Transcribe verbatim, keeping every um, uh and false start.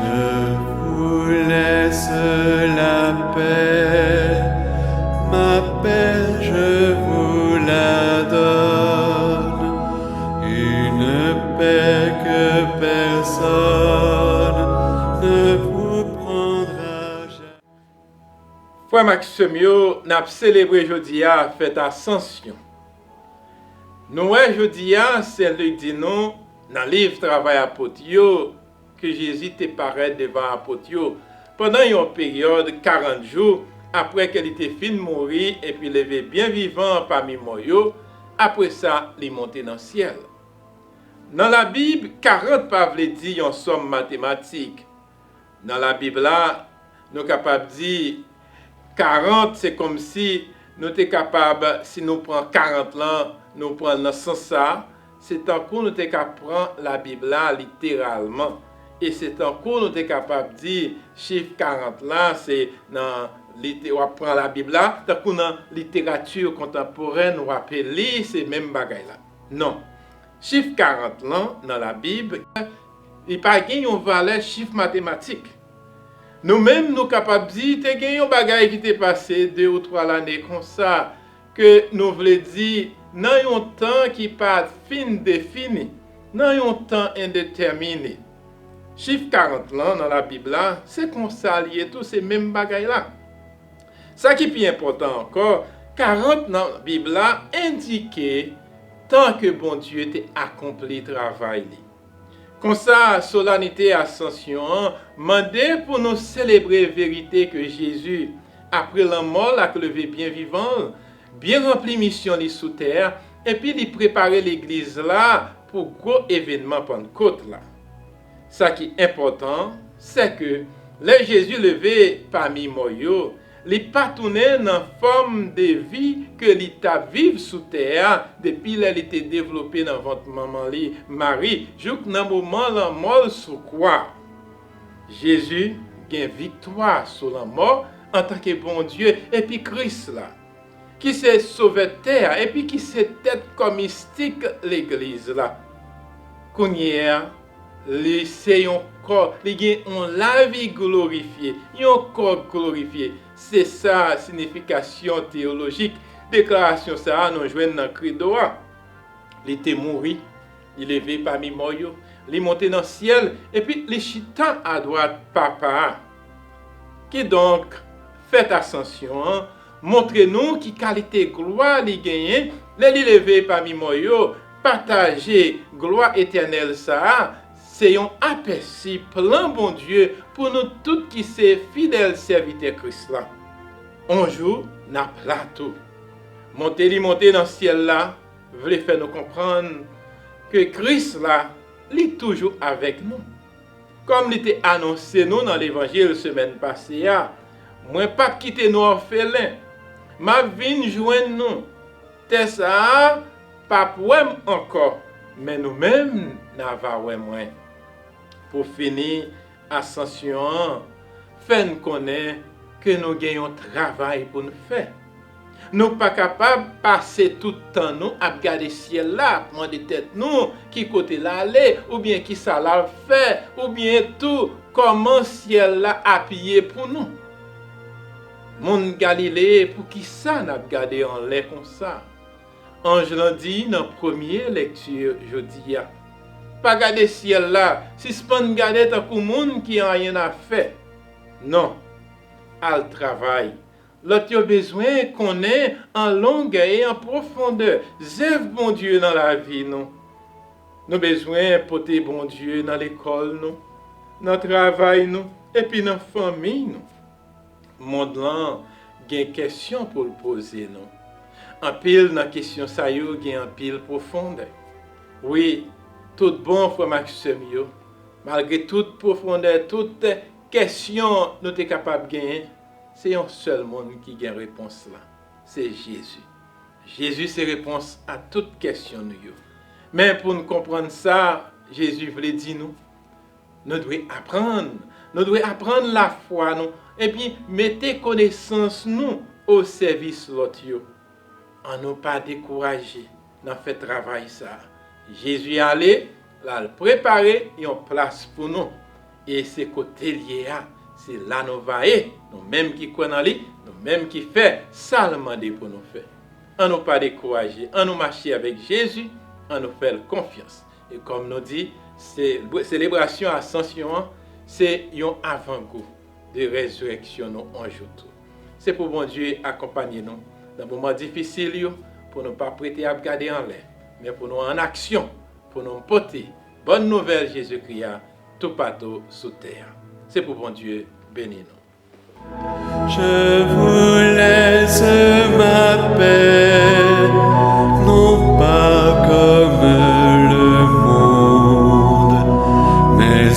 Je vous laisse la paix, ma paix je vous la donne, une paix que personne ne vous prendra jamais. Frè m ak sè m yo, n ap selebre jodi a fèt Asansyon. Nou wè jodi a, Sen Lik di nou, nan liv Travay Apot yo, ke Jezi te parèt devan apot yo pandan yon peryòd karant jou, apre ke li te fin mouri epi leve byen vivan pami mò yo, apre sa, li monte nan syèl. Nan Labib, karant pa vle di yon sòm matematik. Nan Labib la, nou kapab di karant, se kòmsi nou te kapab, si nou pran karant lan, nou pran l nan sans sa, se tankou nou te ka pran Labib la literalman. E se tankou nou te kapab di chif karant la, se nan lite-, w ap pran Labib la, tankou nan literati kontanporèn, w ap li, se menm bagay la. Non. Chif karant lan nan Labib, li pa gen yon valè chif matematik. Nou menm, nou kapab di te gen yon bagay ki te pase de ou twa lane konsa, ke nou vle di nan yon tan ki pa fin defini, nan yon tan endetèmine. Chif karant lan nan Labib la, se konsa l ye tou, se menm bagay la. Sa ki pi enpòtan ankò, karant nan Bib la endike tan ke Bondye te akonpli travay li. Konsa, solanite Asansyon an mande pou nou selebre verite ke Jezi, apre lanmò l ak leve byen vivan l, byen ranpli misyon li sou tè a, epi li prepare legliz la pou gwo evènman Pannkot la. Sa ki enpòtan, sèke lè Jezi leve pami mò yo, li pa tounen nan fòm de vi ke li t ap viv sou tè a depi lè li te devlope nan vant manman li, Mari, jouk nan moman lanmò l sou kwa. Jezi gen viktwa sou lanmò antanke Bondye epi Kris la, ki se Sovè tè a epi ki se tèt kò mistik legliz la. Kounye a, li se yon kò, li gen yon lavi glorifye, yon kò glorifye. Se sa siyifikasyon teyolojik deklarasyon sa a nou jwenn nan Kredo a. Li te mouri, li leve pami mò yo, li monte nan syèl, epi li chita adwat Papa a. Kidonk, fèt Asansyon an montre nou ki kalite glwa li genyen lè li leve pami mò yo, pataje glwa etènèl sa a, se yon apèsi plan Bondye pou nou tout ki se fidèl sèvitè Kris la. On jou, n ap la tou. Monte li monte nan syèl la vle fè nou konprann ke Kris la, li toujou avèk nou. Kòm li te anonse nou nan levanjil semèn pase a, mwen p ap kite nou òfelen. M ap vin jwenn nou. Tè sa a p ap wè m ankò, men nou menm, n a va wè mwen. Pou fini, Asansyon an fè n konnen ke nou gen yon travay pou n fè. Nou pa kapab pase tout tan nou ap gade syèl la, ap mande tèt nou ki kote l ale, oubyen kisa l ap fè, oubyen tou kòman syèl la ap ye pou nou. Moun Galile, poukisa n ap gade anlè konsa? Anj lan di nan premye lekti jodi a, pa gade syèl la, sispann gade tankou moun ki anyen a fè. Non, al travay. Lòt yo bezwen konnen an longè e an pwofondè zèv Bondye nan lavi nou. Nou bezwen pote Bondye nan lekòl nou, nan travay nou, epi nan fanmi nou. Mond lan gen kesyon pou l poze nou. Anpil nan kesyon sa yo gen anpil pwofondè. Wi, tout bon, frè m ak sè m yo, malgre tout pwofondè, tout kesyon nou te kapab genyen, se yon sèl moun ki gen repons la. Se Jezi. Jezi se repons a tout kesyon nou yo. Men pou n konprann sa Jezi vle di nou, nou dwe aprann. Nou dwe aprann lafwa nou, epi mete konesans nou o sèvis lòt yo. Ann nou pa dekouraje nan fè travay sa a. Jezi ale, l al prepare yon plas pou nou. E se kote l ye a, se la nou va ye, nou menm ki kwè nan li, nou menm ki fè sa l mande pou nou fè. An nou pa dekouraje, an nou mache avèk Jezi, an nou fè l konfyans. E kòm nou di, se, selebrasyon Asansyon an, se yon avangou de rezirèksyon nou yon jou tou. Se pou Bondye akonpanye nou nan moman difisil yo, pou nou pa prete ap gade anlè, men pou nou an aksyon, pou nou pote bòn nouvèl Jezikri a toupatou sou tè a. Se pou Bondye beni nou. Je vous laisse ma paix, non pas comme le monde, mais